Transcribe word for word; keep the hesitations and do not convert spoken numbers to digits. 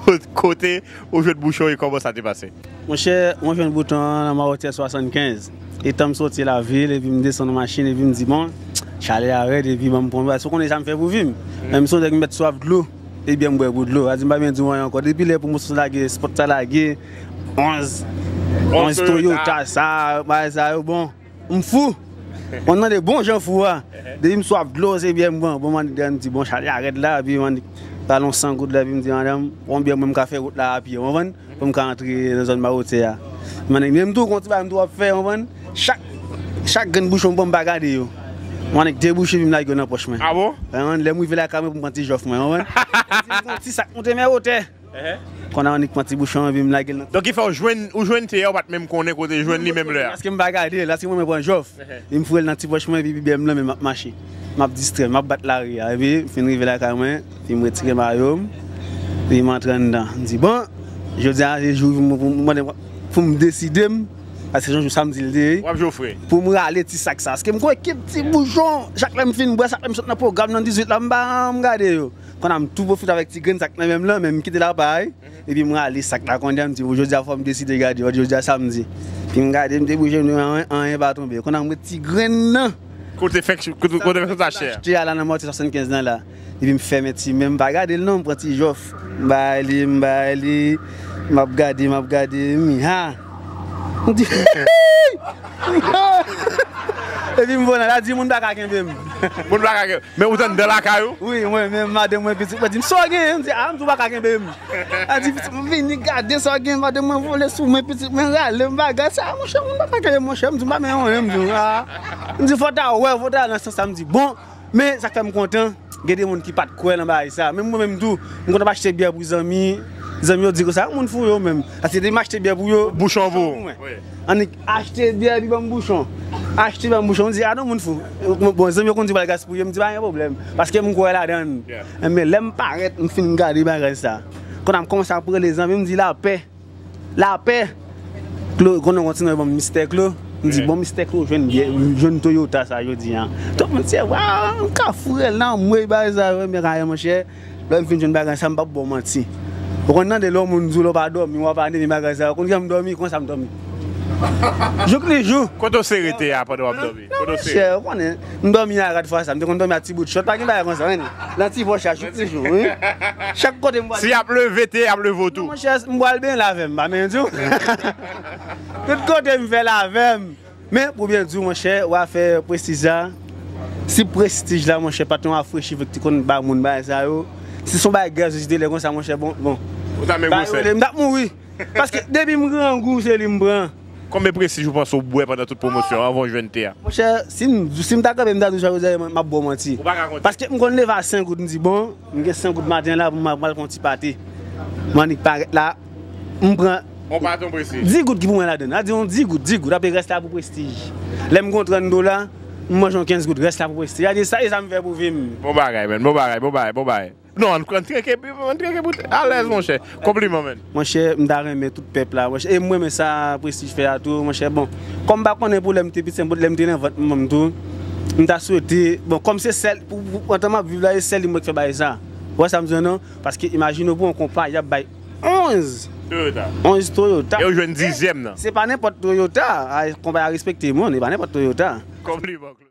Kot-, kote ou jwenn bouchon e kòman sa te pase? Monchè, mwen jwenn bouchon an nan Mawotyè swasannkenz. Etan m soti lavil, epi m desann nan machin, epi m di, bon, chalè a rèd, epi ban m pran bagay. Si w konnen sa m fè pou vi m. Men m se yon nèg m mèt swaf dlo, e byè m bwè pou dlo. Sa di m pa byen di w anyen ankò. Depi lè pwomosyon sa lage, spot sa lage, onz, onz Toyota, sa, bagay sa yo, bon. M fou. Mwen nan de bon jan fou a. Depi m swaf dlo, se byè m pran. Bon, m annik dèyè, m di, bon, chalè a rèd la, epi m annik pral yon san goud la, epi m di, madanm, pran yon byè mwen, m ka fè wout la a pye, w konprann? Pou m ka antre nan zòn Mawotyè a. M annik, menm tou, gon ti bagay m tou ap fè, w konprann? Chak, chak grenn bouchon m pran, m pa gade yo. M annik debouche, epi m lage yo nan pòch mwen. A bon? W konprann? Lè m rive lakay mwen, pou m pran ti jòf mwen, w konprann? Ti, ti sak monte men wotè. Kounye a annik pran ti bouchon an, epi m lage l nan. Donk, ki fè w jwenn, ou jwenn te a, ou pa t menm konnen kote jwenn li menm lè a? Paske m pa gade l, paske mwen, mwen pran jòf. Epi m foure l nan ti pòch mwen, epi byè m nan men m ap mache. M ap distrè, m ap bat lari a. Epi, m fin rive lakay mwen, epi m retire mayo m, epi m antre anndan. M di, bon, jodi a, se jou pou m, pou m, pou m deside m, paske se yon jou samdi l te ye. W ap jofre. Pou m rale ti sak sa. Paske m konn kèk ti bouchon, chak lè m fin bwè, chak lè m sot nan pwogram nan dizuit la, m pa janm gade yo. Kounye a m tou pwofite avèk ti grenn sak nan men m lan, men m kite l apa a, wi. Epi m rale sak la kounye a, m di, bon, jodi a fò m deside gade, jodi a samdi. Epi m gade, m debouje, m di, anyen, anyen pa tonbe. Kounye a m wè ti grenn nan. Kote fèk, kote, kote fèk sa chè? Achte a la nan Mawotyè swasannkenz nan la. Epi m fèmen ti men, m pa gade l non, m pran ti jòf. M bay li, m bay li, m ap gade, m ap gade, m di, ha! M di, epi m volan, la di moun pa ka kenbe m. Moun pa ka kenbe. Men ou t anndan lakay ou? Wi, mwen menm, madanm mwen, pitit mwen di m, sa w genyen? M di, a, m tou pa ka kenbe m. A di, pitit mwen, vini gade sa w genyen, madanm mwen vole sou mwen, pitit mwen rale m, bagay sa, monchè, moun pa ka kenbe m, monchè, m di, m pa menm anyen, m di, a. M di, fò ta wè, fò ta nan sans sa, m di, bon, men sa k fè m kontan, gen de moun ki pa t kwè nan bagay sa. Menm mwen menm tou, m konn ap achte byè pou zanmi, zanmi yo di konsa, moun fou yo menm. Paske depi m achte byè pou yo, bouchon pou ou. Annik achte byè epi ban m bouchon. Achte ban m bouchon. M di, a non, moun fou. Bon, zanmi yo konn di w pral gaspiye, m di, pa gen pwoblèm. Paske m kwè ladan l. Enben, lè m parèt, m fin gade bagay sa. Kounye a m kòmanse ap rele zanmi m, m di, lapè. Lapè. Klo, konnen kontinye ban m Mistè Klo. M di, bon, Mistè Klo, jwenn byè, jwenn Toyota sa jodi a. Tout moun se, waw, m ka foure l nan mwen, bagay sa yo, men kare, monchè. Lè m fin jwenn bagay sa, m p ap ba w manti. Ou konn tande lè yon moun di w lè w pa dòmi, w ap anime bagay sa yo. Konn jan m dòmi, konsa m dòmi. Jouk li jou. Kote w se rete a pandan w ap dòmi? Non, monchè, ou konnen, m dòmi a rad fwa sa. M te konn dòmi a ti bout chòt, pa gen bagay konsa, men. Nan ti pòch la, jouk li jou, wi. Chak kote m pral. Si y ap leve, te y ap leve w tou. Non, monchè, m pral benyen l avè m, pa menm di w. Tout kote m fè l avè m. Men, pou byen di w, monchè, w a fè prestij la. Si prestij la, monchè, pa t yon afrechi fèk ti konn ba moun bagay sa yo. Si se yon bagay gaz ou te lè konsa, monchè, bon, bon. Ou ta menm ba yo le, m t ap mouri. Paske depi m grangou, se li m pran. Konbyen prestij ou panse w bwè pandan tout pwomosyon an, anvan w jwenn te a? Monchè, si m, si m ta kanpe, m ta di w sa, m ap ba w manti. Ou pa ka konte. Paske m konn leve a senk goud, m di, bon, m gen senk goud maten la, pou m al pran yon ti pate. M annik parèt la, m pran yon pate, yon prestij. Dis goud ki pou mwen ladan. A di yon dis goud, dis goud, apre rès la pou prestij. Lè m gen yon trant dola, m manje yon kenz goud, rès la pou prestij. A di sa, e sa m fè pou vi m. Bon bagay, man, bon bagay, bon bagay, bon bagay. Non, ann, ann treke, ann treke pou alèz, monchè. Konpliman, man. Monchè, m ta renmen tout pèp la, monchè. E m renmen sa Prestij fè a tou, monchè. Bon, kòm m pa konnen pou lè m te piti, lè m te nan vant manman m tou, m ta swete, bon, kòm se sèl, pou, pou, antan m ap viv la, e sèl li m wè k fè bagay sa. Ou wè sa m di w non? Paske imajine w pou yon konpayi ap bay onz, Toyota. Onz Toyota. E ou jwenn dizyèm nan. Se pa nenpòt Toyota, a, konpayi a respekte moun, e pa nenpòt Toyota. Konpliman, Claude.